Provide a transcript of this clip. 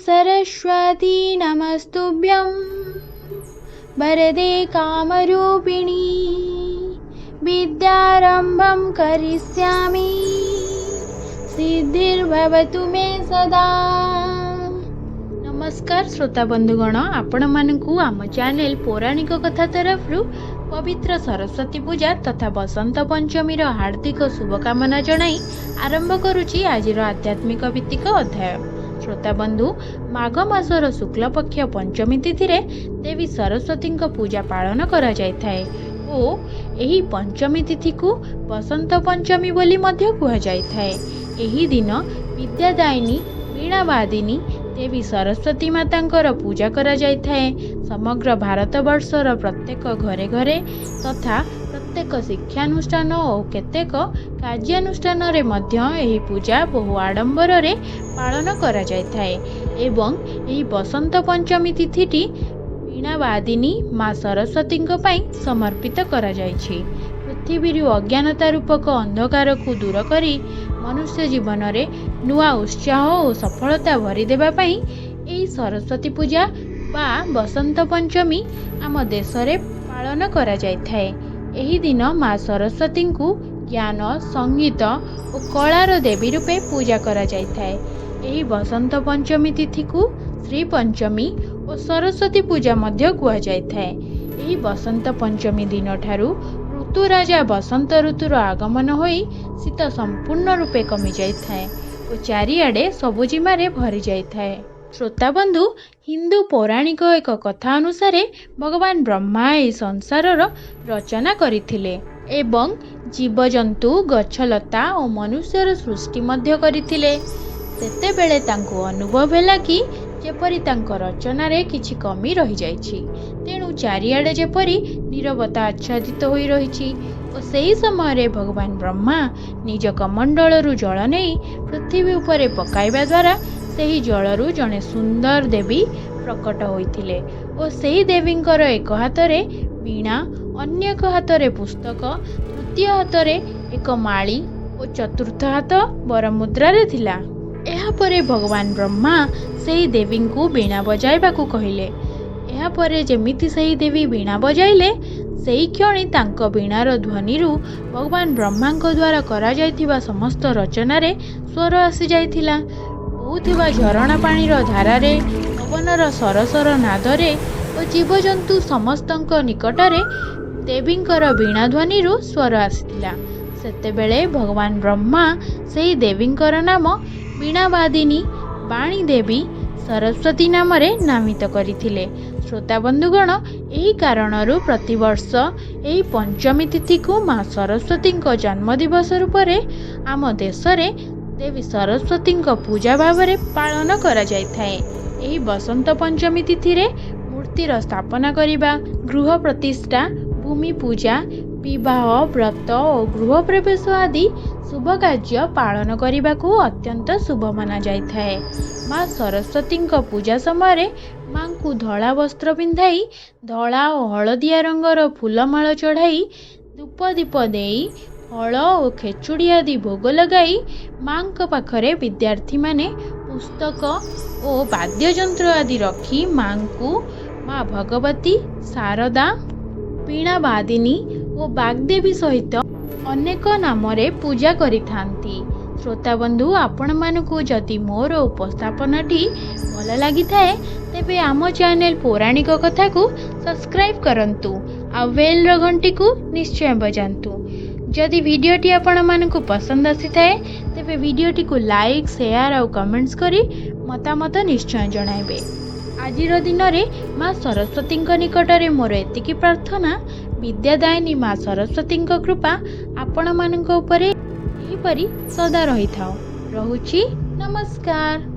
ସରସ୍ୱତୀ ନମସ୍ତୁଭ୍ୟଂ ବରଦେ କାମରୂପିଣୀ ବିଦ୍ୟାରମ୍ଭं କରିଷ୍ୟାମି ସିଦ୍ଧିର୍ଭବତୁ ମେ ସଦା। ନମସ୍କାର ଶ୍ରୋତା ବନ୍ଧୁଗଣ, ଆପଣମାନଙ୍କୁ ଆମ ଚ୍ୟାନେଲ ପୌରାଣିକ କଥା ତରଫରୁ ପବିତ୍ର ସରସ୍ୱତୀ ପୂଜା ତଥା ବସନ୍ତ ପଞ୍ଚମୀର ହାର୍ଦ୍ଦିକ ଶୁଭକାମନା ଜଣାଇ ଆରମ୍ଭ କରୁଛି ଆଜିର ଆଧ୍ୟାତ୍ମିକ ଭିତ୍ତିକ ଅଧ୍ୟାୟ। ଶ୍ରୋତା ବନ୍ଧୁ, ମାଘ ମାସର ଶୁକ୍ଳପକ୍ଷ ପଞ୍ଚମୀ ତିଥିରେ ଦେବୀ ସରସ୍ୱତୀଙ୍କ ପୂଜା ପାଳନ କରାଯାଇଥାଏ ଓ ଏହି ପଞ୍ଚମୀ ତିଥିକୁ ବସନ୍ତ ପଞ୍ଚମୀ ବୋଲି ମଧ୍ୟ କୁହାଯାଇଥାଏ। ଏହି ଦିନ ବିଦ୍ୟାଦାୟିନୀ ବୀଣାବାଦିନୀ ଦେବୀ ସରସ୍ୱତୀ ମାତାଙ୍କର ପୂଜା କରାଯାଇଥାଏ। ସମଗ୍ର ଭାରତବର୍ଷର ପ୍ରତ୍ୟେକ ଘରେ ଘରେ ତଥା ପ୍ରତ୍ୟେକ ଶିକ୍ଷାନୁଷ୍ଠାନ ଓ କେତେକ କାର୍ଯ୍ୟାନୁଷ୍ଠାନରେ ମଧ୍ୟ ଏହି ପୂଜା ବହୁ ଆଡ଼ମ୍ବରରେ ପାଳନ କରାଯାଇଥାଏ ଏବଂ ଏହି ବସନ୍ତ ପଞ୍ଚମୀ ତିଥିଟି ବୀଣାବାଦିନୀ ମା ସରସ୍ୱତୀଙ୍କ ପାଇଁ ସମର୍ପିତ କରାଯାଇଛି। ପୃଥିବୀରୁ ଅଜ୍ଞାନତା ରୂପକ ଅନ୍ଧକାରକୁ ଦୂର କରି ମନୁଷ୍ୟ ଜୀବନରେ ନୂଆ ଉତ୍ସାହ ଓ ସଫଳତା ଭରିଦେବା ପାଇଁ ଏହି ସରସ୍ୱତୀ ପୂଜା ବା ବସନ୍ତ ପଞ୍ଚମୀ ଆମ ଦେଶରେ ପାଳନ କରାଯାଇଥାଏ। ଏହି ଦିନ ମା ସରସ୍ୱତୀଙ୍କୁ ଜ୍ଞାନ, ସଙ୍ଗୀତ ଓ କଳାର ଦେବୀ ରୂପେ ପୂଜା କରାଯାଇଥାଏ। ଏହି ବସନ୍ତ ପଞ୍ଚମୀ ତିଥିକୁ ଶ୍ରୀ ପଞ୍ଚମୀ ଓ ସରସ୍ୱତୀ ପୂଜା ମଧ୍ୟ କୁହାଯାଇଥାଏ। ଏହି ବସନ୍ତ ପଞ୍ଚମୀ ଦିନଠାରୁ ଋତୁରାଜା ବସନ୍ତ ଋତୁର ଆଗମନ ହୋଇ ଶୀତ ସମ୍ପୂର୍ଣ୍ଣ ରୂପେ କମିଯାଇଥାଏ ଓ ଚାରିଆଡ଼େ ସବୁଜିମାରେ ଭରିଯାଇଥାଏ। ଶ୍ରୋତା ବନ୍ଧୁ, ହିନ୍ଦୁ ପୌରାଣିକ ଏକ କଥା ଅନୁସାରେ ଭଗବାନ ବ୍ରହ୍ମା ଏହି ସଂସାରର ରଚନା କରିଥିଲେ ଏବଂ ଜୀବଜନ୍ତୁ, ଗଛଲତା ଓ ମନୁଷ୍ୟର ସୃଷ୍ଟି ମଧ୍ୟ କରିଥିଲେ। ସେତେବେଳେ ତାଙ୍କୁ ଅନୁଭବ ହେଲା କି ଯେପରି ତାଙ୍କ ରଚନାରେ କିଛି କମି ରହିଯାଇଛି। ତେଣୁ ଚାରିଆଡ଼େ ଯେପରି ନୀରବତା ଆଚ୍ଛାଦିତ ହୋଇ ରହିଛି ଓ ସେହି ସମୟରେ ଭଗବାନ ବ୍ରହ୍ମା ନିଜ କମଣ୍ଡଳରୁ ଜଳ ନେଇ ପୃଥିବୀ ଉପରେ ପକାଇବା ଦ୍ୱାରା ସେହି ଜଳରୁ ଜଣେ ସୁନ୍ଦର ଦେବୀ ପ୍ରକଟ ହୋଇଥିଲେ ଓ ସେହି ଦେବୀଙ୍କର ଏକ ହାତରେ ବୀଣା, ଅନ୍ୟ ଏକ ହାତରେ ପୁସ୍ତକ, ତୃତୀୟ ହାତରେ ଏକ ମାଳି ଓ ଚତୁର୍ଥ ହାତ ବରମୁଦ୍ରାରେ ଥିଲା। ଏହାପରେ ଭଗବାନ ବ୍ରହ୍ମା ସେହି ଦେବୀଙ୍କୁ ବୀଣା ବଜାଇବାକୁ କହିଲେ। ଏହାପରେ ଯେମିତି ସେହି ଦେବୀ ବୀଣା ବଜାଇଲେ, ସେହି କ୍ଷଣି ତାଙ୍କ ବୀଣାର ଧ୍ୱନିରୁ ଭଗବାନ ବ୍ରହ୍ମାଙ୍କ ଦ୍ୱାରା କରାଯାଇଥିବା ସମସ୍ତ ରଚନାରେ ସ୍ୱର ଆସିଯାଇଥିଲା। ବହୁଥିବା ଝରଣା ପାଣିର ଧାରାରେ, ପବନର ସରସର ନାଦରେ ଓ ଜୀବଜନ୍ତୁ ସମସ୍ତଙ୍କ ନିକଟରେ ଦେବୀଙ୍କର ବୀଣା ଧ୍ୱନିରୁ ସ୍ୱର ଆସିଥିଲା। ସେତେବେଳେ ଭଗବାନ ବ୍ରହ୍ମା ସେହି ଦେବୀଙ୍କର ନାମ ବୀଣାବାଦିନୀ ବାଣୀ ଦେବୀ ସରସ୍ୱତୀ ନାମରେ ନାମିତ କରିଥିଲେ। ଶ୍ରୋତା ବନ୍ଧୁଗଣ, ଏହି କାରଣରୁ ପ୍ରତିବର୍ଷ ଏହି ପଞ୍ଚମୀ ତିଥିକୁ ମା ସରସ୍ୱତୀଙ୍କ ଜନ୍ମଦିବସ ରୂପରେ ଆମ ଦେଶରେ ଦେବୀ ସରସ୍ୱତୀଙ୍କ ପୂଜା ଭାବରେ ପାଳନ କରାଯାଇଥାଏ। ଏହି ବସନ୍ତ ପଞ୍ଚମୀ ତିଥିରେ ମୂର୍ତ୍ତିର ସ୍ଥାପନା କରିବା, ଗୃହ ପ୍ରତିଷ୍ଠା, ଭୂମି ପୂଜା, ବିବାହ, ବ୍ରତ ଓ ଗୃହ ପ୍ରବେଶ ଆଦି ଶୁଭ କାର୍ଯ୍ୟ ପାଳନ କରିବାକୁ ଅତ୍ୟନ୍ତ ଶୁଭ ମନାଯାଇଥାଏ। ମା ସରସ୍ୱତୀଙ୍କ ପୂଜା ସମୟରେ ମାଙ୍କୁ ଧଳା ବସ୍ତ୍ର ପିନ୍ଧାଇ, ଧଳା ଓ ହଳଦିଆ ରଙ୍ଗର ଫୁଲମାଳ ଚଢ଼ାଇ, ଧୂପ ଦୀପ ଦେଇ, ଫଳ ଓ ଖେଚୁଡ଼ି ଆଦି ଭୋଗ ଲଗାଇ ମାଙ୍କ ପାଖରେ ବିଦ୍ୟାର୍ଥୀମାନେ ପୁସ୍ତକ ଓ ବାଦ୍ୟଯନ୍ତ୍ର ଆଦି ରଖି ମାଙ୍କୁ ମା ଭଗବତୀ, ଶାରଦା, ବୀଣାବାଦିନୀ ଓ ବାଗ୍ଦେବୀ ସହିତ ଅନେକ ନାମରେ ପୂଜା କରିଥାନ୍ତି। ଶ୍ରୋତା ବନ୍ଧୁ, ଆପଣମାନଙ୍କୁ ଯଦି ମୋର ଉପସ୍ଥାପନାଟି ଭଲ ଲାଗିଥାଏ, ତେବେ ଆମ ଚ୍ୟାନେଲ ପୌରାଣିକ କଥାକୁ ସବସ୍କ୍ରାଇବ୍ କରନ୍ତୁ ଆଉ ବେଲ୍ର ଘଣ୍ଟିକୁ ନିଶ୍ଚୟ ବଜାନ୍ତୁ। ଯଦି ଭିଡ଼ିଓଟି ଆପଣମାନଙ୍କୁ ପସନ୍ଦ ଆସିଥାଏ, ତେବେ ଭିଡ଼ିଓଟିକୁ ଲାଇକ୍, ସେୟାର ଆଉ କମେଣ୍ଟସ୍ କରି ମତାମତ ନିଶ୍ଚୟ ଜଣାଇବେ। ଆଜିର ଦିନରେ ମା ସରସ୍ୱତୀଙ୍କ ନିକଟରେ ମୋର ଏତିକି ପ୍ରାର୍ଥନା, ବିଦ୍ୟାଦାୟିନୀ ମା ସରସ୍ୱତୀଙ୍କ କୃପା ଆପଣମାନଙ୍କ ଉପରେ ଏହିପରି ସଦା ରହିଥାଉ। ରହୁଛି, ନମସ୍କାର।